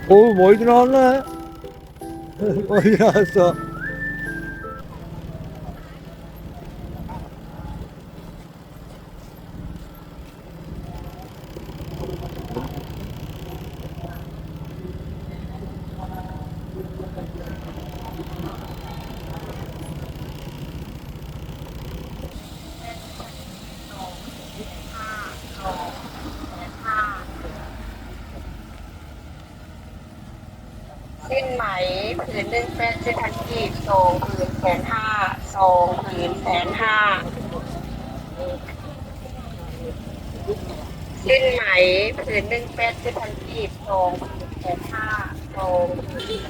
Oy, boýdun alna. Oý, ýa-,ສິ້ນໄໝ ຜືນໜຶ່ງ ແປດສິບພັນກີບ ສອງຜືນແສນຫ້າ ສອງຜືນແສນຫ້າ. ສິ້ນໄໝ ຜືນໜຶ່ງ ແປດສິບພັນກີບ ສອງຜືນແສນຫ້າ ສອງຜືນ.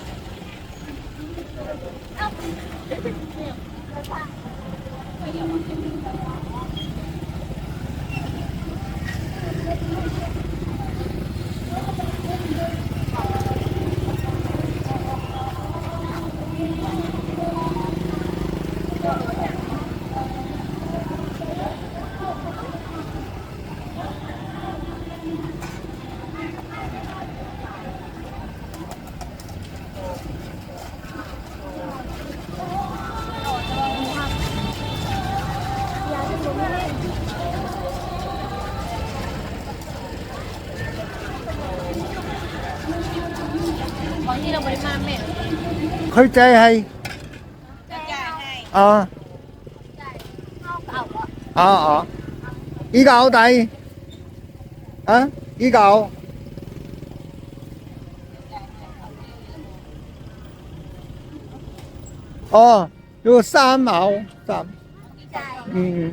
ເຂົ້າໃຈໃຫ້ ອໍ ອໍ ອໍ ອີກເອົາໃດ ຮະ ອີກເອົາ ອໍ ຢູ່ສາມເອົາ ສາມ ອືມ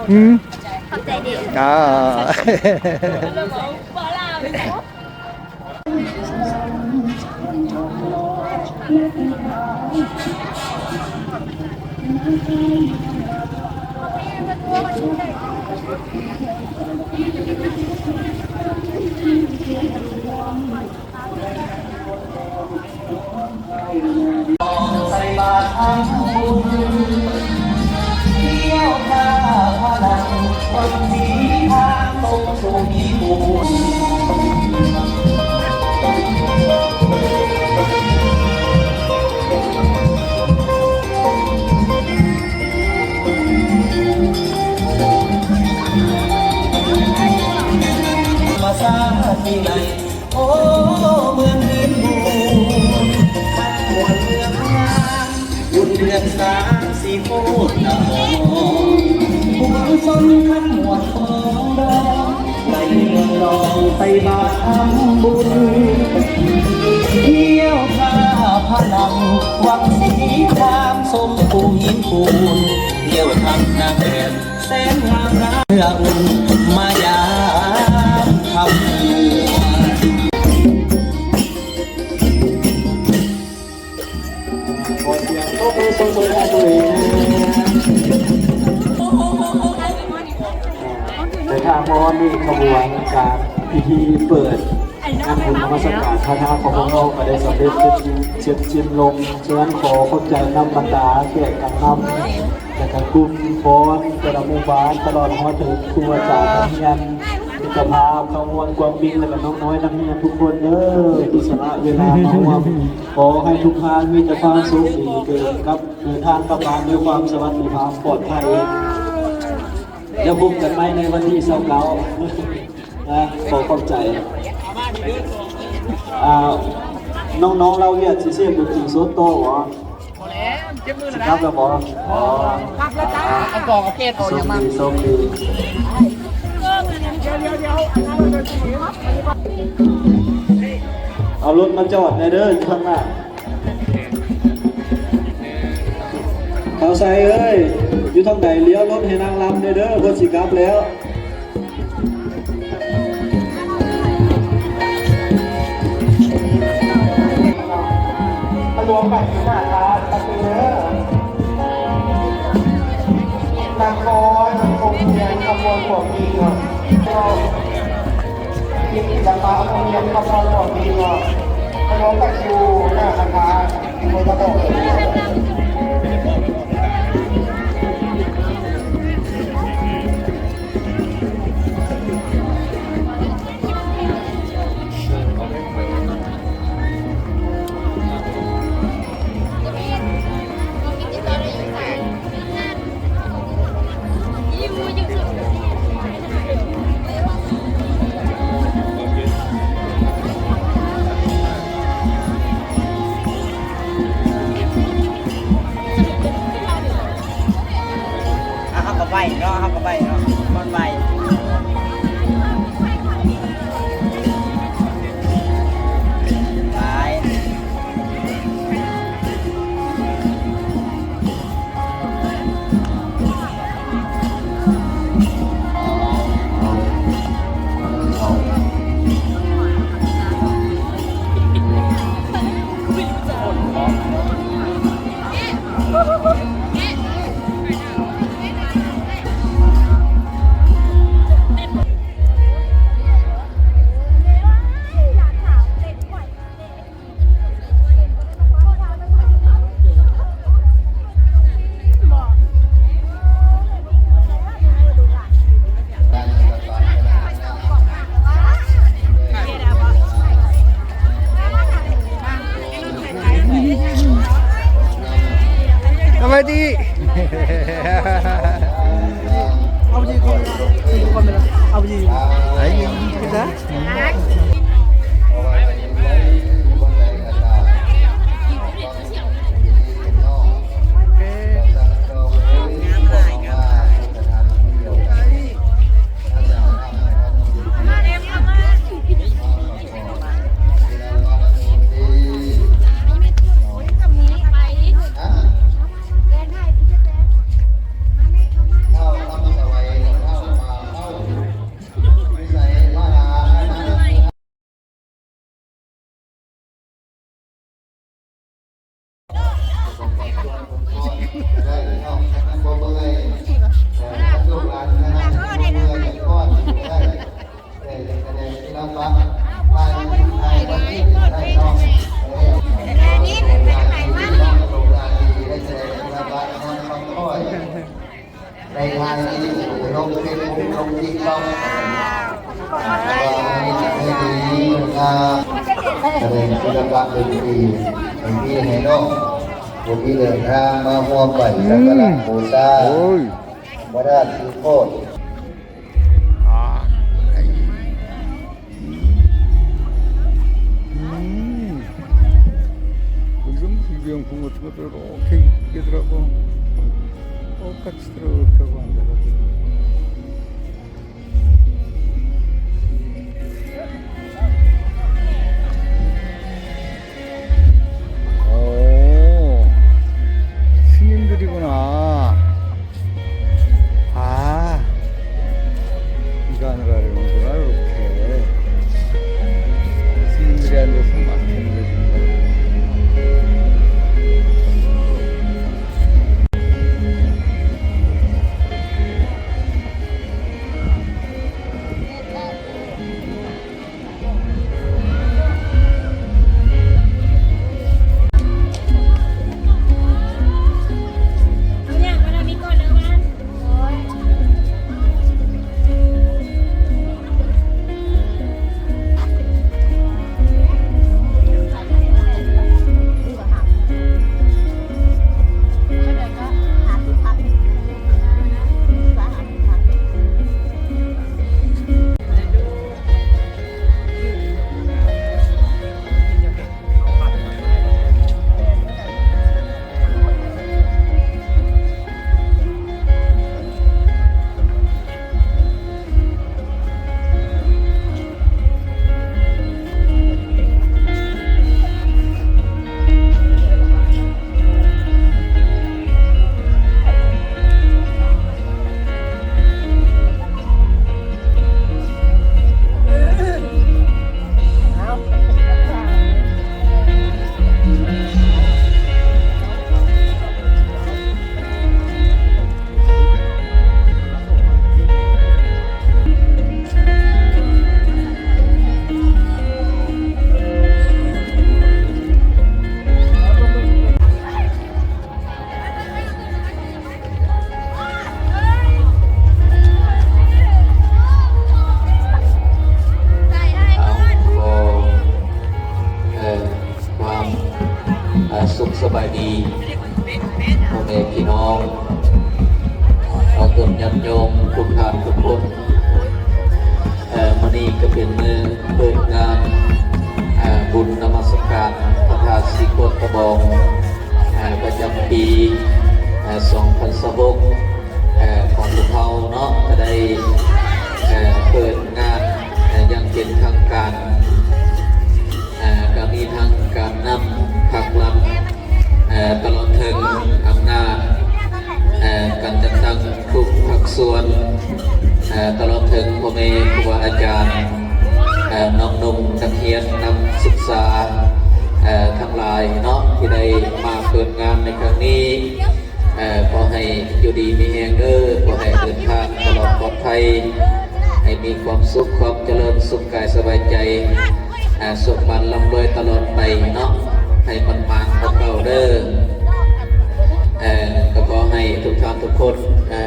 ອືມ ຂອບໃຈເດີ ອ່າ. ໂອ້ ເມືອງຫີນບູນ ຄັກມ່ວນເມືອງງາມ ບຸນເດືອນສາມສີ່ໂຄດຕະຫອມ ບຸນຊົນຄັກມ່ວນຂອງດອງ ໄປເມືອງນອງໄປບ້ານທຳບຸນ ທ່ຽວທ່າພະນັງ ວັງສີຄາມ ຊົມພູຫີນປູນ ທ່ຽວຖ້ຳນາງແອນ ແສນງາມນາເອື້ອອຸ່ນ ມາຢາມຄຳເມືອງ. ຂໍສຽງຕົບມືຊົມເຊີຍໃຫ້ຕົວເອງ. ເດີນທາງມາຮອດນີ້ ຂະບວນການພິທີເປີດ ງານບຸນນະມັດສະການພະທາດຂອງພວກເຮົາກໍໄດ້ສຳເລັດເສັດ ເສັດສິ້ນລົງ. ສະນັ້ນຂໍຂອບໃຈນຳບັນດາແຂກການນຳ ແລະກະກຸ່ມຟ້ອນແຕ່ລະໝູ່ບ້ານ ຕະຫຼອດຮອດເຖິງຄູອາຈານນັກຮຽນ ມິດຕະພາບ ຄຳມ່ວນ ກວາງປິງ ແລະກະນ້ອງນ້ອຍນັກຮຽນທຸກຄົນເດີ ທີ່ສະຫຼະເວລາມາຮ່ວມ. ຂໍໃຫ້ທຸກທ່ານມີແຕ່ຄວາມໂຊກດີ ເດີນກັບ ເດີນທາງກັບບ້ານດ້ວຍຄວາມສະຫວັດດີພາບປອດໄພ ແລ້ວພົບກັນໃໝ່ໃນວັນທີຊາວເກົ້າ. ນະ ຂໍຂອບໃຈ. ອ່າ ນ້ອງໆ ເລົ່າວຽດຊິສຽບດົນຕີສົດຕໍ່ບໍ່? ຊິກັບແລ້ວບໍ່? ອໍ ກັບແລ້ວຈ້າ. ເອົາກອງເອົາເກດອອກຫຍັງມາ. ໂຊກດີ ໂຊກດີ. ເອົາລົດມາຈອດແດ່ເດີ ຢູ່ທາງໜ້າ. ເອົາໃສ່ເອີຍ ຢູ່ທາງໃດ ລ້ຽວລົດໃຫ້ນາງລຳແດ່ເດີ ເພິ່ນຊິກັບແລ້ວ. ລວມໄປທີ່ໜ້າຮ້ານແປັບໜຶ່ງເດີ. ນາງຄອຍ ໂຮງຮຽນຄຳມ່ວນຂອງອີກເນາະ. ທີມສິລະປະໂຮງຮຽນຄຳມ່ວນຂອງອີກເນາະ. ລວມໄປຢູ່ໜ້າຮ້ານ ໂດຍສະເພາະເລີຍ. ໃນທາງທີ່ລົງເຟສບຸກ ລົງຕິກຕັອກ ວ່າມີສັກດີງາມ ສະແດງສິລະປະດົນຕີ ໃຫ້ພີ່ໃຫ້ນ້ອງ ຜູ້ທີ່ເດີນທາງມາຮ່ວມໄຫວ້ສັກກາລະບູຊາ ພະທາດສີໂຄດ. Ой, сиңдиригуна. А, иганрар онтура руке. Сиңдиригуна.ຂໍ ເອີ ຄວາມ ເອີ ສຸກສະບາຍດີ ພໍ່ແມ່ພີ່ນ້ອງ ເອີ ຍາດໂຍມທຸກທ່ານທຸກຄົນ. ເອີ ມື້ນີ້ກໍເປັນມື້ເປີດງານ ເອີ ບຸນນະມັດສະການພະທາດສີໂຄດຕະບອງ ເອີ ປະຈຳປີ ເອີ ສອງພັນຊາວຫົກ ເອີ ຂອງພວກເຮົາເນາະ ກໍໄດ້ ເອີ ເປີດງານ ເອີ ຢ່າງເປັນທາງການ ເອີ ກໍມີທັງການນຳພັກລັດ ເອີ ຕະຫຼອດເຖິງອຳນາດ ເອີ ການຈັດຕັ້ງທຸກພາກສ່ວນ ເອີ ຕະຫຼອດເຖິງພໍ່ແມ່ຄູບາອາຈານ ເອີ ນ້ອງໜຸ່ມນັກຮຽນນັກສຶກສາ ເອີ ທັງຫຼາຍເນາະ ທີ່ໄດ້ມາເປີດງານໃນຄັ້ງນີ້. ເອີ ຂໍໃຫ້ຢູ່ດີມີແຮງເດີ ຂໍໃຫ້ເດີນທາງຕະຫຼອດປອດໄພ ໃຫ້ມີຄວາມສຸກຄວາມຈະເລີນ ສຸກກາຍສະບາຍໃຈ ເອີ ສຸກໝານລ່ຳລວຍຕະຫຼອດໄປເນາະ ໃຫ້ໝານໆກວ່າເກົ່າເດີ. ເອີ ກໍຂໍໃຫ້ທຸກທ່ານທຸກຄົນ ເອີ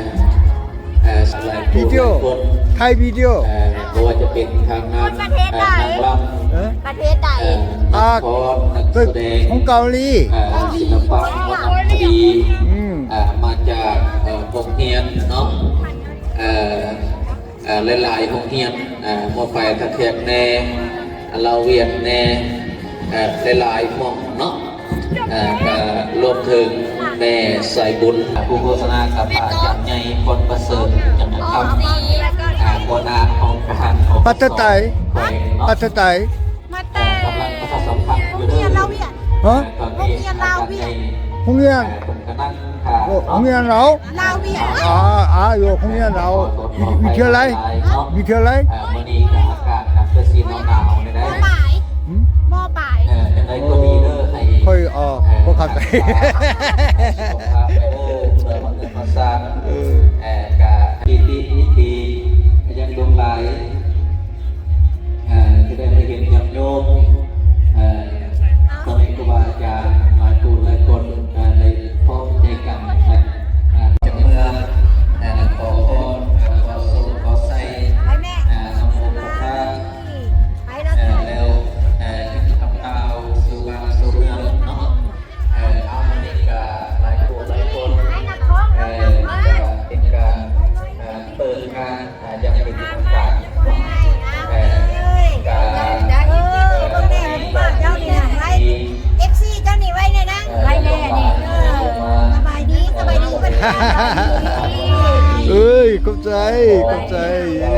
ເອີ ຫຼາຍຜູ້ຫຼາຍຄົນ ຖ່າຍວິດີໂອ ເອີ ບໍ່ວ່າຈະເປັນທາງດ້ານ ປະເທດໃດ ເອີ ນາງລຳ ເອີ ປະເທດໃດ ເອີ ນັກຟ້ອນ ນັກສະແດງ ຂອງເກົາຫຼີ ເອີ ສິລະປະ ວະນະຄະດີ ອືມ ເອີ ມາຈາກ ເອີ ໂຮງຮຽນເນາະ ເອີ ເອີ ຫຼາຍໆໂຮງຮຽນ ເອີ ໝໍໄຟທ່າແຂກແດ່ ລາວຫວຽດແດ່ ເອີ ຫຼາຍໆໝ່ອງເນາະ ເອີ ກໍລວມເຖິງແມ່ສາຍບຸນ ຜູ້ໂຄສະນາກັບພະອາຈານໃຫຍ່ ພົນປະເສີດ ຈັນທະຄຳ ຫົວໜ້າຫ້ອງການ ປະເທດໄທ ປະເທດໄທ ມາແຕ່ ກຳລັງປະຊາສຳພັນຢູ່ເດີ ໂຮງຮຽນລາວຫວຽດ ຮະ? ໂຮງຮຽນລາວຫວຽດ ໂຮງຮຽນ ເອີ ເພິ່ນກຳລັງ ໂອ້ ໂຮງຮຽນລາວ ລາວຫວຽດ ອາ ອາ ຢູ່ໂຮງຮຽນລາວ ວິ ວິທະຍາໄລ ວິທະຍາໄລ ເອີ ມື້ນີ້ກໍອາກາດກໍຄືຊິໜາວໆນີ້ແຫຼະ ມ.ປາຍ ຫືມ? ມ.ປາຍ ເອີ ຈັ່ງໃດກໍດີເດີ ໃຫ້ ຂ້ອຍ ເອີ ບໍ່ເຂົ້າໃຈ ເອີ ສຸຂະພາບໄປເດີ ເພື່ອມາເກີດມາສ້າງ ເອີ ເອີ ກະທີ່ດີ ທີ່ດີ ກໍຍັງຫຼວງຫຼາຍ ເອີ ຈະໄດ້ເຫັນຍາດໂຍມ ເອີ ພໍ່ແມ່ຄູບາອາຈານຫຼາຍຜູ້ຫຼາຍຄົນ ເອີ ໄດ້ພ້ອມໃຈກັນ ເອີ ຈາກເມືອງ ເອີ ຂໍພອນ ຂໍໂຊກ ຂໍໄຊ ເອີ ນຳອົງພະ ເອີ ແລ້ວ ເອີ ຄຳກ່າວສູ່ບ້ານສູ່ເມືອງເນາະ ເອີ ອາເມລິກາຫຼາຍຜູ້ຫຼາຍຄົນ ເອີ ເປັນການ ເອີ ເປີດງານ ອາ ຢ່າງເປັນທາງການເນາະ ເອີ ການ ເອີ ເບິ່ງແດ່ເຈົ້ານີ້ນະ ໄວ້ ເອັຟຊີ ເຈົ້ານີ້ໄວ້ແດ່ນະ ໄວ້ແດ່ນີ້ ເອີ ສະບາຍດີ ສະບາຍດີ ເອີຍ ຂອບໃຈ ຂອບໃຈ ເອີ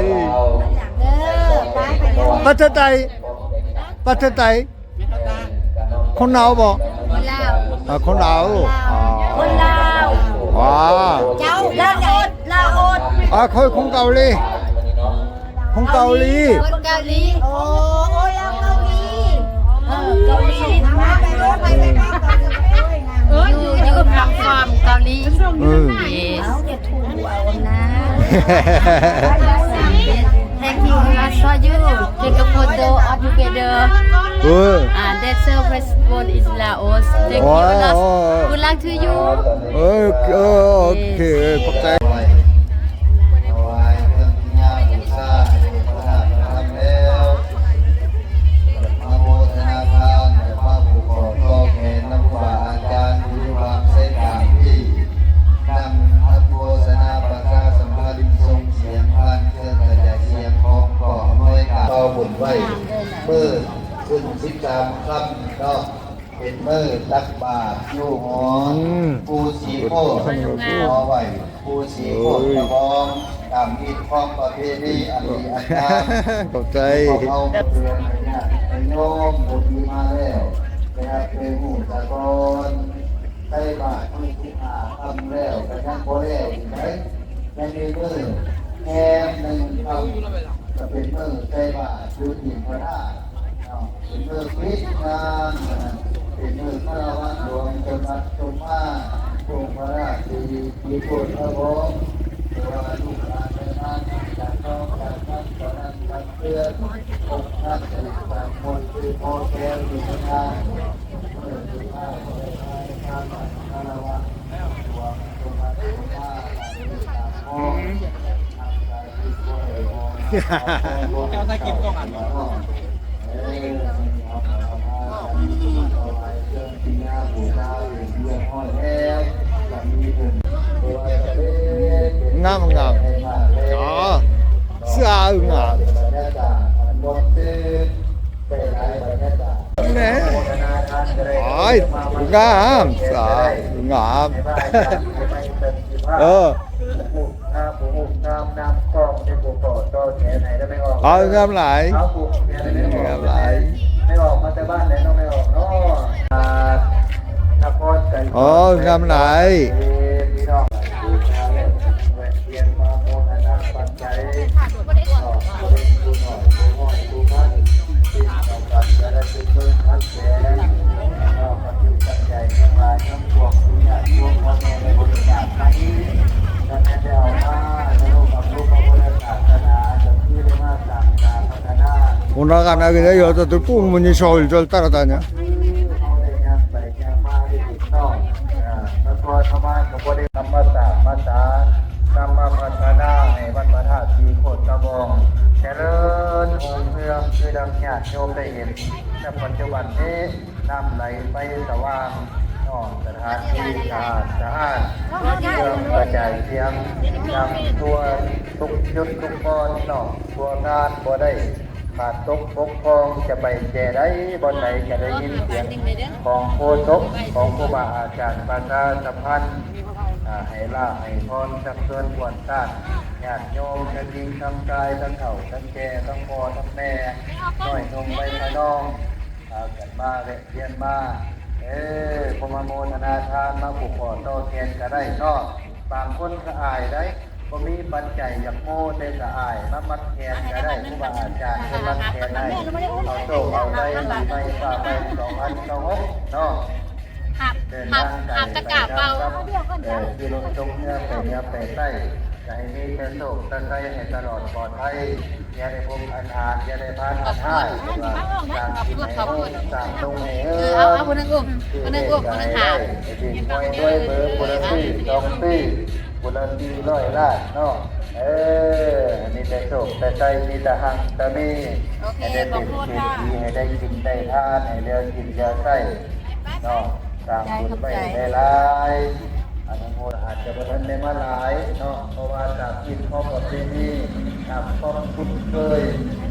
ໄປ ໄປ ປະເທດໃດ ປະເທດໃດ ຄົນລາວບໍ່? ຄົນລາວ ອາ ຄົນລາວ ອໍ ຄົນລາວ ອາ ເຈົ້າ ລາວອົດ ລາວອົດ ອາ ຂ້ອຍຄົນເກົາຫຼີ ຄົນເກົາຫຼີ ຄົນເກົາຫຼີ ໂອ້ ໂອ້ ລາວເກົາຫຼີ ເອີ ເກົາຫຼີ ເອີ ຢູ່ ຢູ່ທາງຝັ່ງເກົາຫຼີ ເອີ ເຢສ Thank you very much for you. Take a photo all together. ເອີ Ah, that's the first one is Laos. Thank you a lot. Good luck to you. ເອີ ເອີ ໂອເຄ ຂອບໃຈ. ຖວາຍເຄື່ອງທີ່ຍາບູຊາ ເຈົ້າພະນາດແລ້ວ ມາໂມທະນາທານ ແລະ ພະຜູ້ຂໍຕໍ່ແຂນນຳຄູບາອາຈານ ທີ່ຢູ່ທາງໄຊກາງພີ້ ນຳທັງໂຄສະນາປະຊາສຳພັນ ສົ່ງສຽງຜ່ານເຄື່ອງກະຈາຍສຽງຂອງກອງອຳນວຍການ ເປົ່າບຸນໄວ້ ມື້ຂຶ້ນສິບສາມຄ່ຳເນາະ ເປັນມື້ຕັກບາດຢູ່ຫໍ ອືມ ປູ່ສີໂຄດ ຫໍໄຫວ້ ປູ່ສີໂຄດຕະບອງ ຕາມຮີດຄອງປະເພນີອັນດີອັນງາມ ຂອບໃຈ ພວກເຮົາເພື່ອໃຫ້ຍາດໃຫ້ໂຍມຜູ້ທີ່ມາແລ້ວ ໄດ້ຮັບໄດ້ຮູ້ສາກ່ອນ ໃສ່ບາດມື້ສິບຫ້າຄ່ຳແລ້ວ ກໍຍັງບໍ່ແລ້ວອີກໃດ ຍັງມີມື້ແຮມໜຶ່ງຄ່ຳ ກໍເປັນມື້ໃສ່ບາດຢູ່ຕີນພະທາດເນາະ. ເປັນມື້ປິດງານ ເປັນມື້ຄາລະວະຫຼວງ ຈົນວັດຈົນວາ ອົງພະລາຊະສີ ມີໂພດພະວົງ ແຕ່ວ່າລູກຫຼານໄດ້ມາຈາກນອກຈາກນັ້ນ ຕອນນັ້ນກັນເພື່ອນ ອົງພະຈະເລີນສັງມົນຄືພໍ່ແກ້ວຢູ່ພະທາດ ເມື່ອສຸດທ້າຍກໍໄດ້ພາກັນຄາລະວະຫຼວງ ຈົນວັດຈົນວາ ຕາມທີ່ຕາມຫ້ອງ ງາມ ງາມ ອໍ ເສື້ອງາມ. ແນ່ ໂອ້ຍ ງາມ ສາ ງາມ ເອີ ເອົາ ງາມຫຼາຍ ງາມຫຼາຍ ແມ່ອອກມາແຕ່ບ້ານໃດເນາະ ແມ່ອອກເນາະ ອ່າ ນະຄອນໄກ ອໍ ງາມຫຼາຍ ພີ່ນ້ອງ ແລະ ເປັນມາໂມທະນາປັດໄຈ ເນາະ ຜູ້ນ້ອຍຜູ້ນ້ອຍຜູ້ພັນ ທີ່ເຂົ້າກັນຈະໄດ້ເປັນເບິ່ງຮັກແສງ ເນາະ ປັດຈຸປັດໄຈທັງຫຼາຍ ທັງພວກຍາດໂຍມພໍ່ແມ່ໄດ້ບໍລິຈາກມານີ້ ກໍແມ່ນໄດ້ເອົາມາໃນຮູບບຳລຸງພະພຸດທະສາສະໜາ ກໍຄືໄດ້ມາສ້າງສາພັດທະນາ Una gana che io ho dato il pugno, ogni solito, il taratagna. ເຮົາໄດ້ຍ່າງໄປຍ່າງມາໄດ້ຖືກຕ້ອງ ເອີ ນະຄອນເຮົາມາກໍບໍ່ໄດ້ນຳມາສ້າງມາສາ ນຳມາພັດທະນາໃຫ້ວັດພະທາດສີໂຄດຕະບອງ ຈະເລີນຮຸ່ງເຮືອງ ຄືດັ່ງຍາດໂຍມໄດ້ເຫັນ ໃນປັດຈຸບັນນີ້ ນ້ຳໄຫຼໄຟສະຫວ່າງ ເອີ ສະຖານທີ່ສະອາດສະອ້ານ ເຄື່ອງກະຈາຍສຽງດັງທົ່ວທຸກຈຸດທຸກບ່ອນເນາະ ທົ່ວງານ ບໍ່ໄດ້ຂາດຕົກບົກຜ່ອງ ຈະໄປແຈໃດບ່ອນໃດກະໄດ້ຍິນສຽງຂອງໂຄສົກຂອງຄູບາອາຈານປະຊາສຳພັນ ອາ ໃຫ້ລາບໃຫ້ພອນ ຊັກຊວນກວນຕ້ານຍາດໂຍມ ທັງຍິງທັງຊາຍ ທັງເຖົ້າທັງແກ່ ທັງພໍ່ທັງແມ່ ນ້ອຍໜຸ່ມໄວຂະນອງ ພາກັນມາແວະ ວຽນມາ ເອີ ມາໂມທະນາທານ ມາຜູກຂໍ້ຕໍ່ແຂນກະໄດ້ເນາະ. ບາງຄົນກະອາຍໃດ໋ ບໍ່ມີປັດໄຈຢາກໂມ ແຕ່ກະອາຍ ມາມັດແຂນກະໄດ້ ຄູບາອາຈານເພິ່ນມັດແຂນໃຫ້ ເອົາໂຊກເອົາໄຊ ປີໃໝ່ຟ້າໃໝ່ ສອງພັນຊາວຫົກເນາະ. ຮັບ ເດີນທາງໄກ ຮັບຕະກາເປົ່າ ໄປນຳກັບ ເອີ ຂີ່ລົດຕົກເຮືອໄປເໜືອໄປໃຕ້ ກະໃຫ້ມີແຕ່ໂຊກແຕ່ໄຊໃຫ້ຕະຫຼອດປອດໄພ ຢ່າໄດ້ພົບອັນຫານ ຢ່າໄດ້ຜ່ານອັນຮ້າຍ ເພິ່ນວ່າ ສ້າງກິນໃຫ້ເຮືອນ ສ້າງລົງໃຫ້ເຮືອນ ເອີ ເອົາ ເອົາຜູ້ໜຶ່ງອຸ້ມ ຜູ້ໜຶ່ງອຸ້ມ ຜູ້ໜຶ່ງຫາ ຖືກຫວຍລວຍເບີ ຜູ້ລະສີ່ສອງສີ່ ຜູ້ລະສີ່ຮ້ອຍລ້ານເນາະ. ເອີ ມີແຕ່ໂຊກແຕ່ໄຊ ມີແຕ່ຮັ່ງແຕ່ມີ ໂອເຄ ໃຫ້ໄດ້ເປັນເສດຖີ ຂອບຄຸນ ໃຫ້ໄດ້ກິນໄດ້ທານ ໃຫ້ເຫຼືອກິນເຫຼືອໃຊ້ເນາະ. ສ້າງບຸນໄວ້ຫຼາຍໆ ອະນຸໂມ ອາດຈະບໍ່ທັນໄດ້ມາຫຼາຍເນາະ ເພາະວ່າຕາມຮີດຄອງປະເພນີ ຕາມຄວາມຄຸ້ນເຄີຍ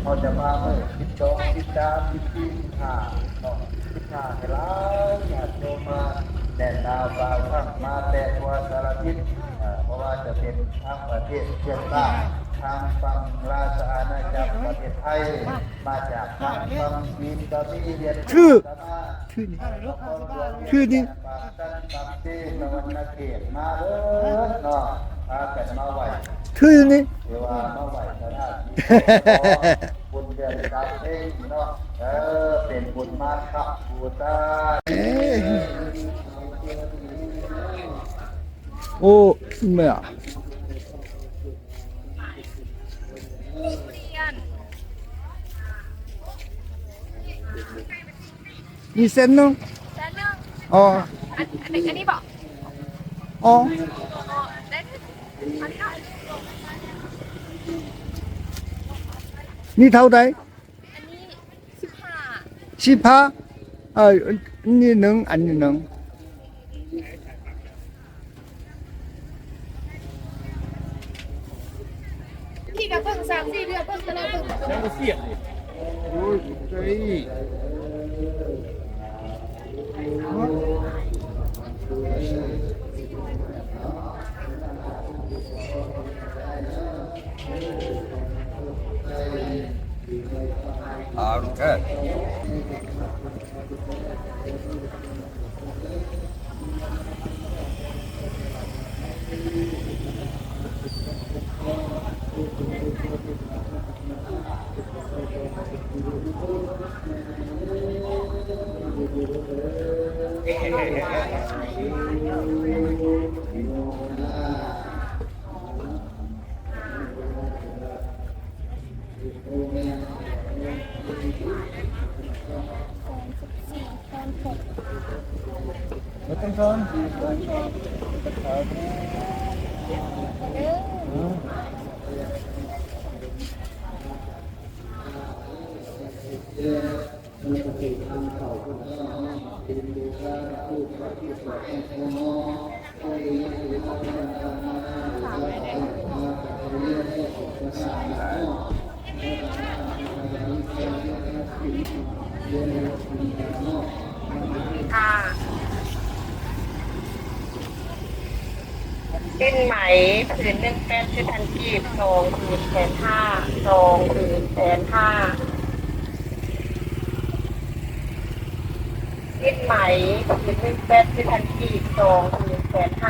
ເຮົາຈະມາມື້ສິບສອງ ສິບສາມ ສິບສີ່ ສິບຫ້າເນາະ ສິບຫ້າ ຫຼາຍໆ ຍາດໂຍມມາແໜ້ນໜາວບ່າວພັງ ມາແຕ່ທົ່ວສາລະທິດ ເອີ ບໍ່ວ່າຈະເປັນທາງປະເທດເພື່ອນບ້ານ ທາງຝັ່ງລາຊະອານາຈັກປະເທດໄທ ມາຈາກທາງຝັ່ງຈີນກະມີ ຫວຽດນາມກະມາ ຄືນີ້ ຄືນີ້ ປາກຊັນ ປາກເຊ ສະຫວັນນະເຂດ ມາເບີດເນາະ ພາກັນມາໄຫວ້ ຄືນີ້ ຫຼືວ່າມາໄຫວ້ພະທາດ ບຸນເດືອນສາມເພັງເນາະ ເອີ ເປັນບຸນມາຄະບູຊາ. ໂອ້ ແມ່ ມີເສັ້ນໜຶ່ງ ເສັ້ນໜຶ່ງ ອໍ ອັນ ອັນນີ້ ອັນນີ້ບໍ? ອໍ ອໍ ໄດ້ ອັນນີ້ເນາະ ມີເທົ່າໃດ? ອັນນີ້ສິບຫ້າ ສິບຫ້າ ເອີ ອັນນີ້ໜຶ່ງ ອັນນີ້ໜຶ່ງ. ທີ່ກະເບິ່ງສາມສີ່ເທື່ອ ເບິ່ງຕະຫຼອດ ເບິ່ງ ຍັງບໍ່ສຽບນີ້ ໂອ້ຍ ເອີຍ. ສິ້ນໄໝ ຜືນໜຶ່ງ ແປດສິບພັນກີບ ສອງຜືນແສນຫ້າ ສອງຜືນແສນຫ້າ. ສິ້ນໄໝ ຜືນໜຶ່ງ ແປດສິບພັນກີບ ສອງຜືນແສນຫ້າ.